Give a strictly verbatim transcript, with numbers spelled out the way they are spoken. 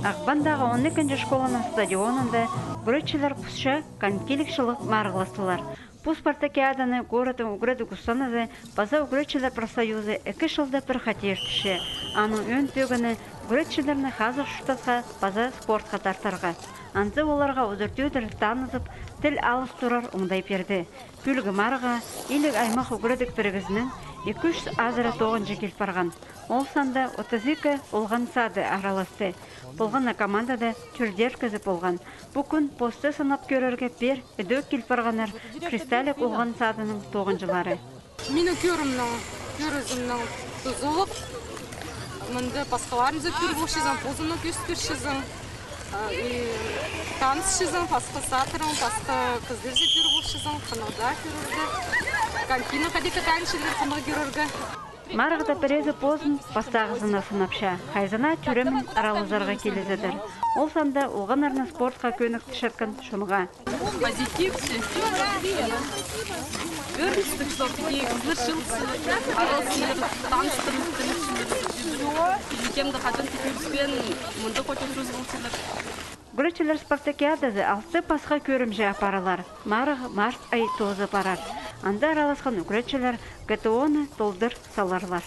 Ағбандағы он ікінҷі школаның стадионында ӱгретчілер пусча конькилік чылығ марығластылар. Пу спартакиаданы городтың ӱгредіг устазы паза ӱгретчілер профсоюзы ікі чылда пір хати иртче. Аның ӧӧн пӧгіні — ӱгретчілерні хазых чуртасха паза спортха тартарға. Анзы оларға удур-тӧдір танызып, тіл алыстырар оңдай пирді. Пӱӱлгі марығға илиг аймах ӱгредіг пірігізінең ікі чӱс азыра тоғынҷы кил парған. Ол санда отыс ікі олған сады араласты. Полған на командада тӧртер кізі полған. Пу кӱн посты сынап кӧрерге пеер ідӧк кил парғаннар Кристалик олған садының тоғынҷылары. Минің кӧрімнің, кӧрізімнің тузалығ. Мында пасхаларны за кӧр полчазың, позыңны кӧс кӧрчезің. А, и танысчазың, пасха садтарнаң, пасха кізілер за кӧр полчазың, хынығ даа кӧрерге. Конькинаң хайди катанчалар, хынығ кӧрерге. Марығда пірезі позын пастағызына сынапча, хайзына тӧремін аралазарға килізедір. Ол санда олғаннарны спортха кӧніктірчеткен чонға. Позитив. Ӧріністіг, что такие кізілер чыылысчалар, араласчалар, таныстырылчалар. Кемді хаҷан кӧрбеспеен, мында хоть чӧрчелер. Ӱгретчілер спартакиадазы алты пасха кӧрімҷе апарылар. Марығ март ай тооза парар. Анда араласхан ӱгретчілер ГТО-ны толдыра саларлар.